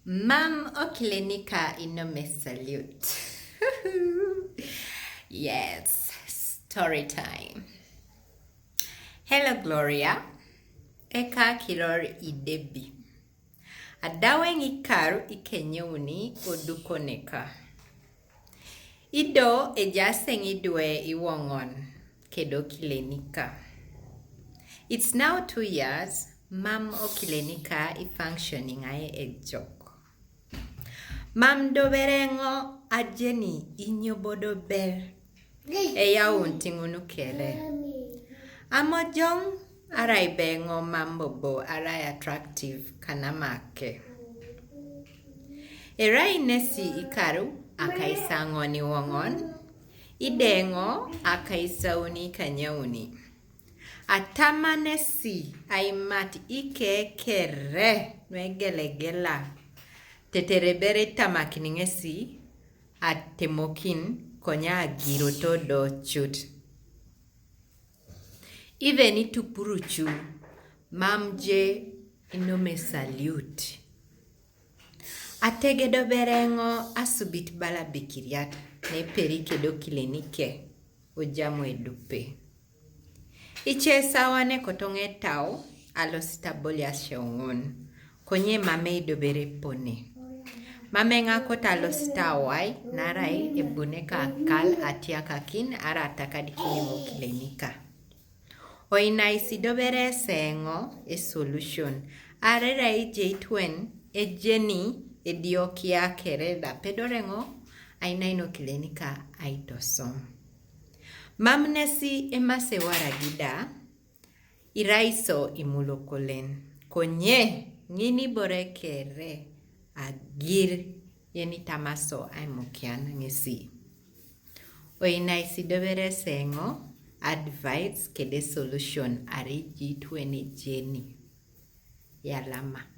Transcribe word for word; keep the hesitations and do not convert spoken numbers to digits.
Mam okilenika inome salute. Yes, story time. Hello, Gloria. Eka kilor idebi. Adawe ng'ikaru ikenyeuni odukoneka. Ido ejase ng'idwe iwong'on kedo kilenika. It's now two years, mam okilenika i functioning ae ejok. Mam doberengo ajeni inyobodo ber. Eyaun ting'unu kere. Amojong arai bengo mambobo arai attractive kanamake. Erai nesi ikaru akaisang'oni wong'on. Idengo akaisauni kanyauni. Atama nesi aimat ikekere nwegelegela. Teterebere tamakini ng'esi atemokin konya agiro todo chut. Even itupuruchu mamje inome salute. Ategedo berengo asubit bala bikiriat ne peri kedo kilenike ojamo edupe. Iche sawa ne kotong'e tao alosita bolias sheongon. Konye mame idobere pone. Mame ng'ako talosita awai narai ebune ka kal atiakakin ara atakadikini mokilenika. Oinaisi dobere eseng'o e solution. Arera ijeitwen ejeni ediokia kereda pedoreng'o ainaino kilenika aitosom. Mamnesi emasewaragida. Iraiso imulokolen. Konye ng'ini bore kere agir yeni tamaso aimokian ng'esi. Oinaisi dobere seng'o advice kede solution ariji twene jeni. Yalama.